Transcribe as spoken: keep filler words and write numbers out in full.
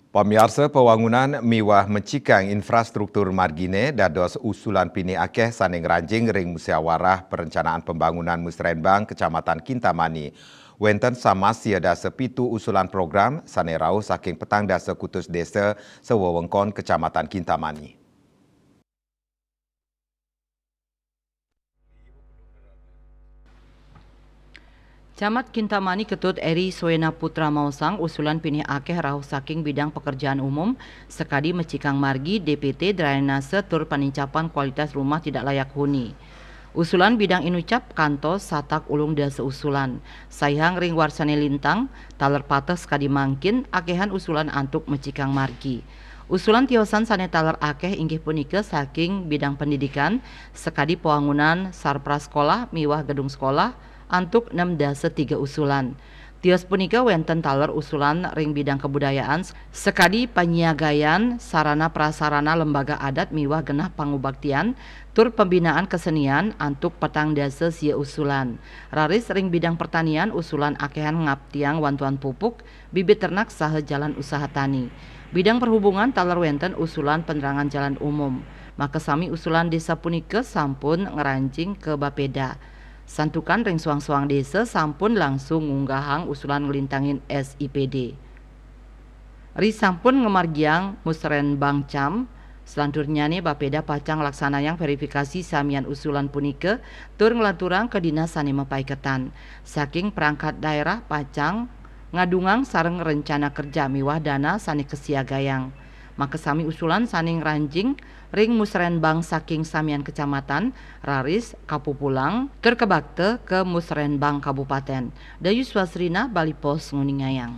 Pamiarsa, pewangunan miwah mecikang infrastruktur margine dados usulan pinih akeh sane ngranjing ring Musyawarah Perencanaan Pembangunan Musrenbang Kecamatan Kintamani. Wenten samasya dasa pitu usulan program sane rauh saking petang dasa kutus desa sewewengkon Kecamatan Kintamani. Camat Kintamani Ketut Eri Swena Putra maosang usulan pinih akeh rauh saking bidang pekerjaan umum, sekadi mecikang margi, D P T, drainase, tur panincapan kualitas rumah tidak layak huni. Usulan bidang inucap kantos satak ulung dasa usulan. Saihang ring warsane lintang, taler pateh sekadi mangkin, akehan usulan antuk mecikang margi. Usulan tiosan sane taler akeh inggih punika saking bidang pendidikan, sekadi pewangunan sarpras sekolah miwah gedung sekolah, antuk nem dasa tiga usulan. Tios punika wenten taler usulan ring bidang kebudayaan, sekadi panyiagayan sarana prasarana lembaga adat miwah genah pangubaktian, tur pembinaan kesenian antuk petang dasa sia usulan. Raris ring bidang pertanian usulan akehan ngaptiang wantuan pupuk, bibit ternak saha jalan usaha tani. Bidang perhubungan taler wenten usulan penerangan jalan umum. Makasami usulan desa punika sampun ngranjing ka Bapeda. Santukan ring suang-suang desa sampun langsung ngunggahang usulan nglintangin S I P D. Ri sampun ngamargiang Musrenbang Cam, selanturnyane Bapeda pacang nglaksanayang verifikasi samian usulan punika tur nglanturang ka dinas sane mapaiketan. Saking perangkat daerah pacang ngadungang sareng rencana kerja miwah dana sane kasiagayang. Makasami usulan sane ngranjing ring Musrenbang saking samian kecamatan raris kapupulang tur kabakta ka Musrenbang Kabupaten. Dayu Swasrina, Bali Post, nguningayang.